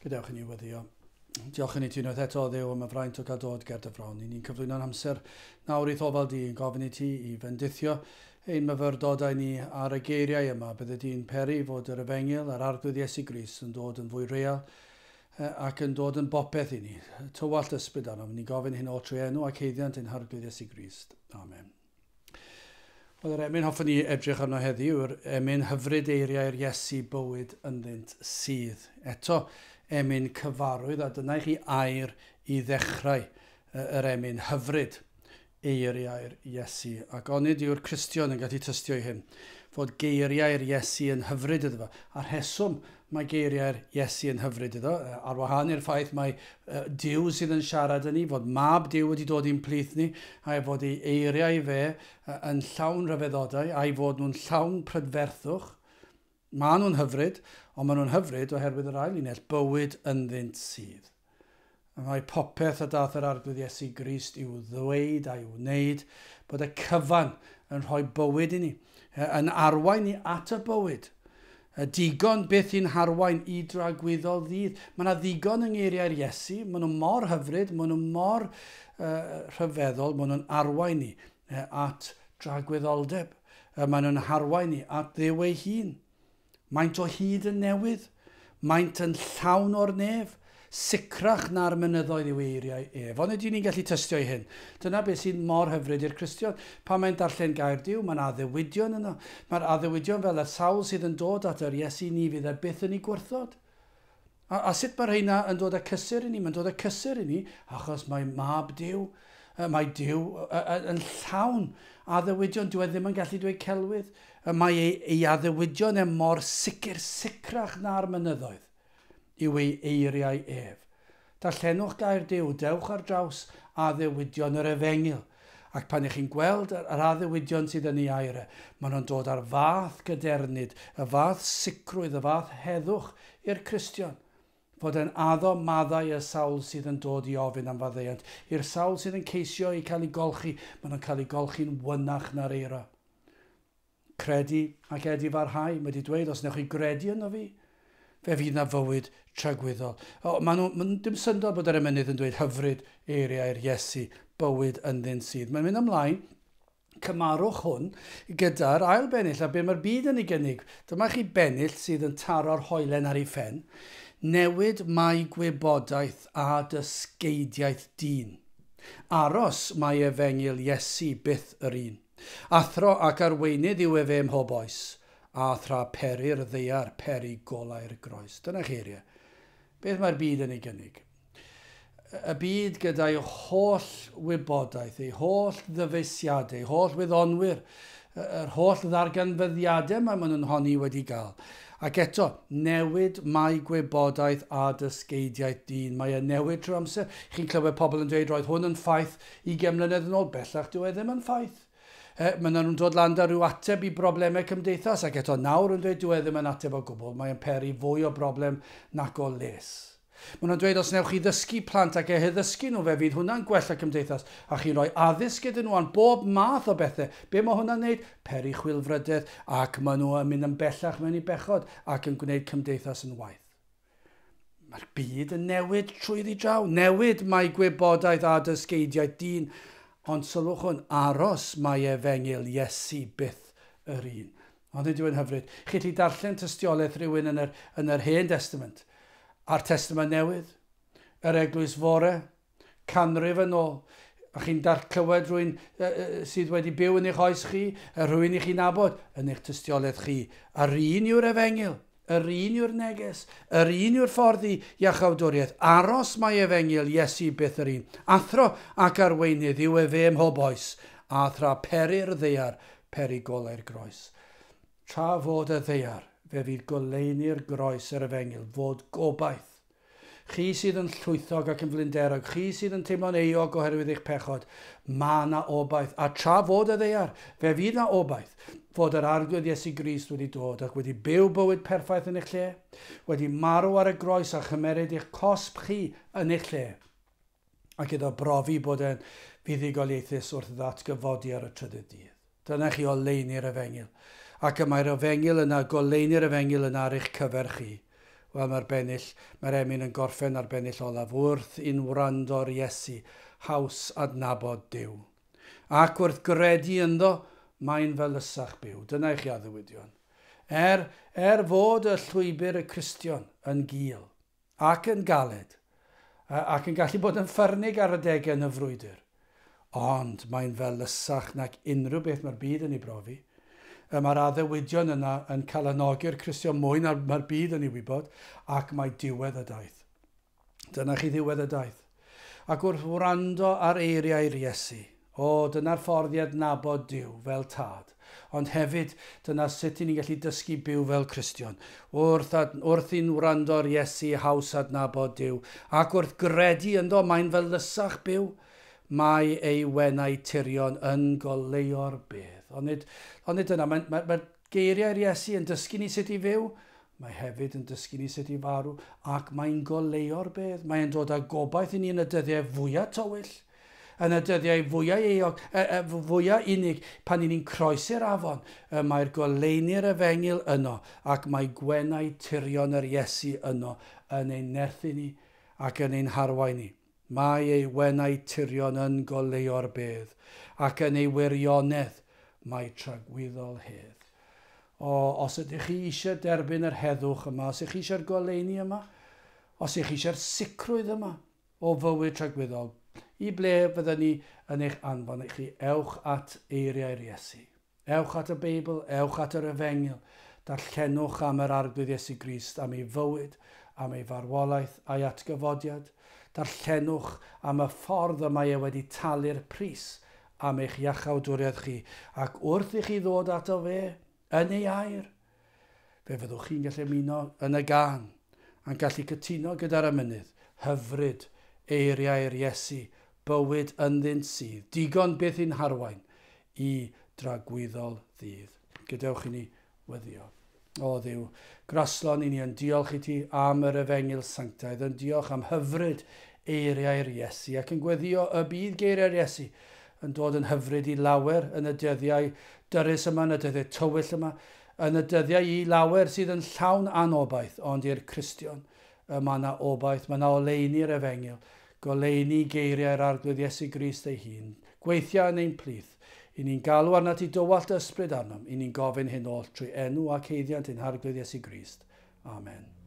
Gadewch i ni weddio. Diolch i ni ti unwaith eto, Dduw, am y fraint o gael dod ger dy fron. I ni'n cyflwyno'n amser nawr i'th ofal di, yn gofyn i ti i fendithio ein myfyrdodau ni ar y geiriau yma. Bydde di'n peri fod yr efengyl a'r Arglwydd Iesu Grist yn dod yn fwy real ac yn dod yn bopeth i ni. Tywallt ysbryd arnom. Ni'n gofyn hyn oll trwy enw ac haeddiant ein Harglwydd Iesu Grist. Amen. Wel, yr emyn hoffwn i edrych arno heddiw yw'r emyn hyfryd eiriau'r Iesu bywyd ynddynt sydd. Eto, emyn cyfarwydd, a dyna i chi air i ddechrau yr emyn hyfryd eiriau'r Iesu. Ac onid yw'r Cristion yn gallu tystio i hyn, fod geiriau'r Iesu yn hyfryd iddo fo. A'r rheswm mae geiriau'r Iesu yn hyfryd iddo, ar wahân i'r ffaith mai Duw sydd yn siarad â ni, fod Mab Duw wedi dod i'n plith ni, a'i fod ei eiriau fe yn llawn rhyfeddodau, a'i fod nhw'n llawn prydferthwch. Maen nhw'n hyfryd, ond maen nhw'n hyfryd oherwydd yr ail linell, bywyd ynddynt sydd. Mae popeth a daeth yr Arglwydd Iesu Grist i'w ddweud a'i wneud, bod y cyfan yn rhoi bywyd i ni, yn arwain ni at y bywyd. Digon byth i'n harwain i dragwyddol ddydd. Mae yna ddigon yng ngeiriau'r Iesu, maen nhw mor hyfryd, maen nhw mor rhyfeddol, maen nhw'n arwain ni at dragwyddoldeb. Maen nhw'n harwain ni at Dduw ei hun. Maent o hyd yn newydd. Maent yn llawn o'r nef. Sicrach na'r mynyddoedd yw eiriau ef. Onid y'n ni'n gallu tystio i hyn? Dyna beth sy'n mor hyfryd i'r Cristion. Pan mae'n darllen gair Duw, mae 'na addewidion yno. Mae'r addewidion fel y sawl sydd yn dod at yr Iesu ni fydd e byth yn eu gwrthod. A, a sut mae rheina yn dod â cysur i ni? Mae'n dod â cysur i ni achos mae Mab Duw, mae Duw yn llawn addewidion. Dyw e ddim yn gallu dweud celwydd. Mae ei, ei addewidion e mor sicr, sicrach na'r mynyddoedd yw ei eiriau ef. Darllenwch gair Duw, dewch ar draws addewidion yr efengyl. Ac pan ych chi'n gweld yr addewidion sydd yn ei air e, maen nhw'n dod â'r fath gadernid, y fath sicrwydd, y fath heddwch i'r Cristion. Fod e'n addo maddau y sawl sydd yn dod i ofyn am faddeuant. I'r sawl sydd yn ceisio eu cael eu golchi, maen nhw'n cael eu golchi'n wynach na'r eira. Credu ac edifarhau. Mae wedi dweud, os newch chi gredu yno fi, fe fydd na fywyd tragwyddol. O, maen nhw, maen, dim syndod bod yr emynydd yn dweud hyfryd eiriau'r Iesu, bywyd ynddynt sydd. Mae'n mynd ymlaen, cymarwch hwn gyda'r ail bennill a be mae'r byd yn ei gynnig. Dyma chi bennill sydd yn taro'r hoelen ar ei phen. Newid mae gwybodaeth a dysgeidiaeth dyn. Aros mae efengyl Iesu byth yr un. Athro ac arweinydd yw efe ym mhob oes, a thra pery'r ddaear pery golau'r groes. Dyna chi eiriau. Beth mae'r byd yn ei gynnig? Y byd gyda'i holl wybodaeth, ei holl ddyfeisiadau, ei holl wyddonwyr, yr holl ddarganfyddiadau mae maen nhw'n honni wedi gael. Ac eto, newid mae gwybodaeth a dysgeidiaeth dyn. Mae e'n newid trwy amser. Chi'n clywed pobl yn dweud roedd hwn yn ffaith 20 mlynedd yn ôl. Bellach dyw e ddim yn ffaith. E, maen nhw'n dod lan 'da rhyw ateb i broblemau cymdeithas ac eto nawr yn dweud dyw e ddim yn ateb o gwbl. Mae'n peri fwy o broblem nac o les. Maen nhw'n dweud os newch chi ddysgu plant ac eu haddysgu nhw, fe fydd hwnna'n gwella cymdeithas. A chi'n rhoi addysg iddyn nhw am bob math o bethau. Be mae hwnna'n neud? Peri chwilfrydedd ac maen nhw yn mynd yn bellach mewn i bechod ac yn gwneud cymdeithas yn waeth. Mae'r byd yn newid trwyddi draw. Newid mae gwybodaeth a dysgeidiaeth dyn. Ond sylwch hwn, aros mae efengyl Iesu byth yr un. Ond nid yw'n hyfryd. Chi allu darllen tystiolaeth rhywun yn yr, yn yr Hen Testament a'r Testament Newydd, yr Eglwys Fore, canrif yn ôl. A chi'n darclywed rhywun sydd wedi byw yn eich oes chi, a rhywun i chi'n nabod yn eich tystiolaeth chi. A'r un yw'r efengyl, yr un yw'r neges, yr un yw'r ffordd i iachawdwriaeth. Aros mae efengyl Iesu byth yr un. Athro ac arweinydd yw efe ym mhob oes, a thra pery'r ddaear, peri golau'r groes. Tra fod y ddaear, fe fydd goleuni'r groes yr efengyl, fod gobaith. Chi sydd yn llwythog ac yn flinderog, chi sydd yn teimlo'n euog oherwydd eich pechod, mae yna obaith. A tra fod y ddaear, fe fydd yna obaith fod yr Arglwydd Iesu Grist wedi dod ac wedi byw bywyd perffaith yn eich lle, wedi marw ar y groes a chymeryd eich cosb chi yn eich lle, ac iddo brofi bod e'n fuddugoliaethus wrth ddatgyfodi ar y trydydd dydd. Dyna chi oleuni'r efengyl. Ac y mae'r efengyl yna, goleuni'r efengyl yna ar eich cyfer chi. Wel, mae'r bennill, mae'r emyn yn gorffen ar bennill olaf. Wrth i'n wrando'r Iesu, haws adnabod Duw. Ac wrth gredu ynddo, mae'n felysach byw. Dyna i chi addewidion. Er fod y llwybr y Cristion yn gul ac yn galed, ac yn gallu bod yn ffyrnig ar adegau yn y frwydr, ond mae'n felysach nac unrhyw beth mae'r byd yn ei brofi. Mae'r addewidion yna yn calanogi'r Cristion mwy na'r mae'r byd yn ei wybod, ac mae diwedd y daith. Dyna chi ddiwedd y daith. Ac wrth wrando ar eiriau'r Iesu, o, dyna'r ffordd i adnabod Duw fel tad. Ond hefyd, dyna sut i ni'n gallu dysgu byw fel Cristion. Wrth i'n wrando ar Iesu, haws adnabod Duw. Ac wrth gredu ynddo, mae'n felysach byw. Mae ei wenau tirion yn goleuo'r bedd. Ond nid dyna, mae geiriau'r Iesu yn dysgu ni sut i fyw, mae hefyd yn dysgu ni sut i farw, ac mae'n goleuo'r bedd. Mae'n dod â gobaith i ni yn y dyddiau fwyaf tywyll, yn y dyddiau fwyaf euog, fwyaf unig, pan ni'n croesi'r afon, mae'r goleuni'r efengyl yno, ac mae gwenau tirion yr Iesu yno yn ein nerthu ni ac yn ein harwain ni. Mae ei wenau tirion yn goleuo'r bedd, ac yn ei wirionedd mae tragwyddol hedd. O, os ydych chi eisiau derbyn yr heddwch yma, os ydych chi eisiau'r goleuni yma, os ydych chi eisiau'r sicrwydd yma o fywyd tragwyddol, i ble fyddwn ni yn eich anfon i chi? Ewch at eiriau'r Iesu. Ewch at y Beibl, ewch at yr Efengyl. Darllenwch am yr Arglwydd Iesu Grist, am ei fywyd, am ei farwolaeth a'i atgyfodiad. Darllenwch am y ffordd y mae e wedi talu'r pris am eich iachawdwriaeth chi. Ac wrth i chi ddod ato fe yn ei air, fe fyddwch chi'n gallu ymuno yn y gân a'n gallu cytuno gyda'r emynydd, hyfryd eiriau'r Iesu, bywyd ynddynt sydd, digon byth i'n harwain i dragwyddol ddydd. Gadewch i ni weddio. O Dduw, graslon i ni yn diolch i ti am yr efengyl sanctaidd, yn diolch am hyfryd eiriau'r Iesu, ac yn gweddio y bydd geiriau'r Iesu yn dod yn hyfryd i lawer yn y dyddiau dyrys yma, yn y dyddiau tywyll yma, yn y dyddiau i lawer sydd yn llawn anobaith, ond i'r Cristion mae yna obaith, mae yna oleuni'r efengyl, goleuni geiriau'r Arglwydd Iesu Grist ei hun, gweithio yn ein plith, i ni'n galw arnat i dywallt ysbryd arnom, i ni'n gofyn hyn oll trwy enw ac haeddiant ein Harglwydd Iesu Grist. Amen.